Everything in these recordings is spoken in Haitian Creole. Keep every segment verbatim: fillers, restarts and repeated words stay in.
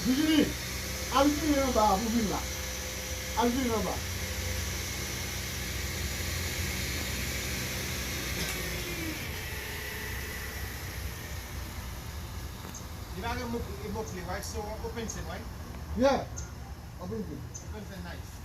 Virginie, al vire anba a pou vin la. Al vire anba. Li pa gen mou, mou kle, right? So, open it, right? Yeah. Open it. Open it nice.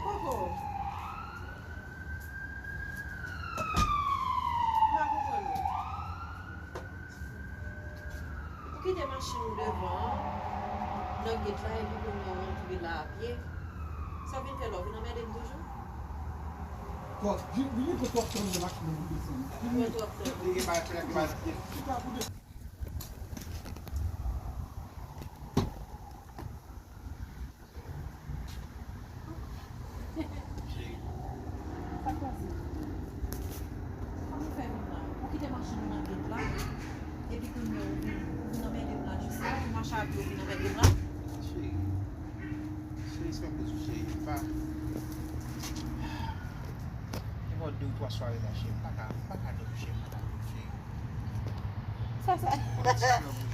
Koko. M pa konprann ou. Ou kite machin ou devan an, nan gèt la, epi kounye a w antre la a pye. Sa w vin fè la, w vin anmède m toujou? Twòp, vin, vin pran twòp tan nan machin nan pou desann. Mwen pran twòp tan. Li gen bagay pou l fè. Cheri. Sa k pase? Kòman w fè vin la? Ou kite machin ou nan gèt la, epi kounye a ou vin, ou vin anmède m la jis la, ou mache a pye ou vin anmède m la? Cheri. Cheri, se pa poz ou, cheri. Pa. Gen bò de ou twa sware la, cheri. M pa ka, m pa ka dòmi, cheri. M pa ka dòmi, cheri. Sa, sa,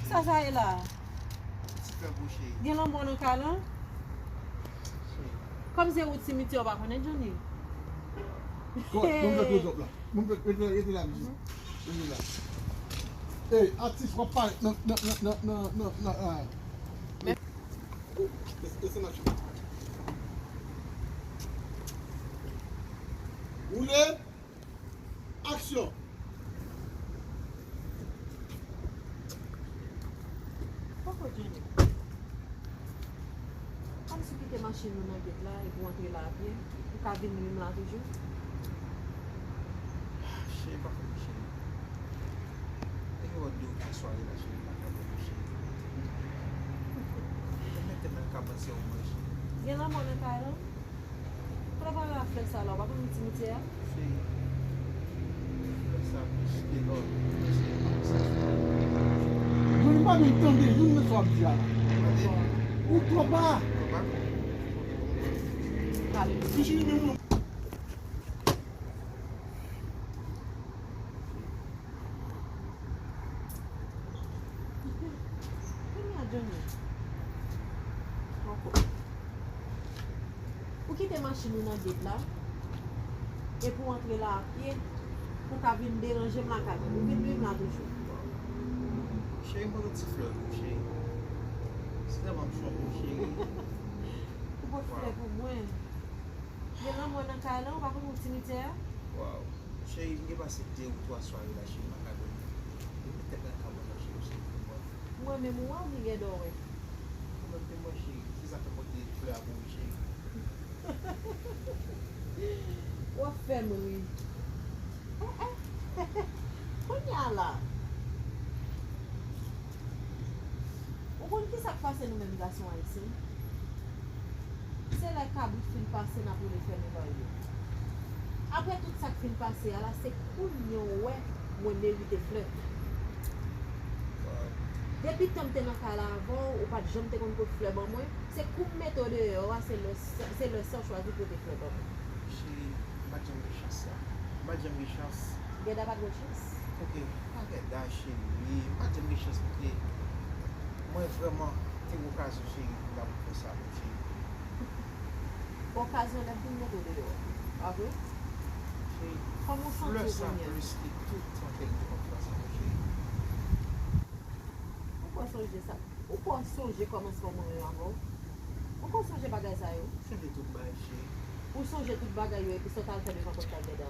sa, sa ye la? Ti flè pou cheri. Gen lanmò nan kay lan? Cheri. Kòm se wout simityè, ou pa konnen, Johnny? Bon, bon, bon, bon, bon. Bon, bon, rete, rete la, mesye. Rete la. Ey, atis, w ap parèt nan, nan, nan, nan, nan, nan, nan, ah. Desann nan chou. Woule. Aksyon! Poko Johnny. Kòmsi w kite machin nou nan gèt la epi w antre la a pye, ou ka vin menm la toujou? Cheri, pa fè m cheri. E gen lòt de ou twa sware la, cheri, pa fè m cheri. Mwen mete nan kabann se ou manje. Gen lanmò nan kay lan? Kote w pral ak flè sa la, w pa konn simitye a? Cheri, flè sa plis ke lò. Johnny, m pa menm tande youn nan sa w ap di a la. Ou twò ba. Twò ba? Kale. Virginie, men mwen. Kounye a, Johnny. Ankò. Ou kite machin ou nan gèt la, epi w antre la a pye, pou w ka vin deranje m lakay mwen. Ou vin nwi m la toujou. Cheri, m pote yon ti flè pou ou, cheri. Se tèlman m chonje w, cheri. Ou pote flè pou mwen. Gen lanmò nan kay lan, ou pa konn wout simityè a? Waw. Cheri, m gen pase de ou twa sware la, cheri, m pa ka dòmi. Depi tèt nan kabann nan, cheri, se pou mwen. Mwen menm ou wè oubyen gen dò wè? Ou menm ke mwen, cheri. Se sa fè m pote flè a pou ou, cheri. W ap fè m ri. Eh, eh. Kounye a la. Ou konn ki sa k pase nou menm gason ayisyen? Se lè kabrit fin pase n ap rele fè nou lòlye. Apre tout sa k fin pase a la, se kounye a w wè mwen merite flè. Depi tan m te nan kay la avè w, ou pa t janm te konn pot flè ban mwen. Se kou m mete w deyò a, se lè, se lè sa w chwazi pote flè ban mwen. Cheri, m pa t janm gen chans sa. M pa t janm gen chans. Gèda pa t gen chans? Ok, pa Gèda, cheri. M pa t janm gen chans paske mwen vrèman te gen okazyon, cheri, pou m ta fè sa pou cheri. Okazyon lè m fin mete w deyò a, pa vre? Cheri, kòman w santi w kounye a? Flè sa plis ke tout anpil de kontra sa, cheri. Ou pral sonje sa. Ou pral sonje kòmansman mwen yo avè w. Ou pral sonje bagay sa yo. Sonje tout bagay, cheri. Ou sonje tout bagay yo epi sa w t al fè devan pòt kay Gèda?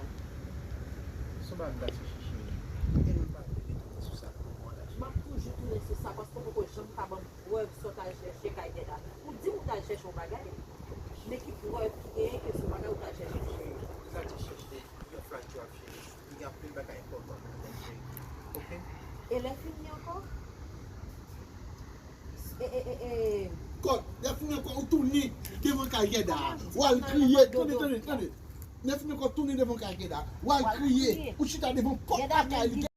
Se yon bagay m t ap chèche, cheri. Gen lòt bagay m te tonbe sou sa pou mwen la, cheri. M ap toujou tounen sou sa paske w poko janm ka ban m prèv sa w t al chèche kay Gèda. Ou di m ou t al chèche yon bagay, men ki prèv ki genyen ke se yon bagay ou t al chèche? Cheri, m t al chèche yon flash drive, cheri. Li gen anpil bagay enpòtan ladan, cheri. Oke? E lè fini ankò? E, e, e, e. Kòk, lè fini ankò, ou tounen devan kay Gèda. W al kriye. Tande, tande, tande. Lè fini ankò, tounen devan kay Gèda. W al kriye. Ou chita devan pòt lakay li.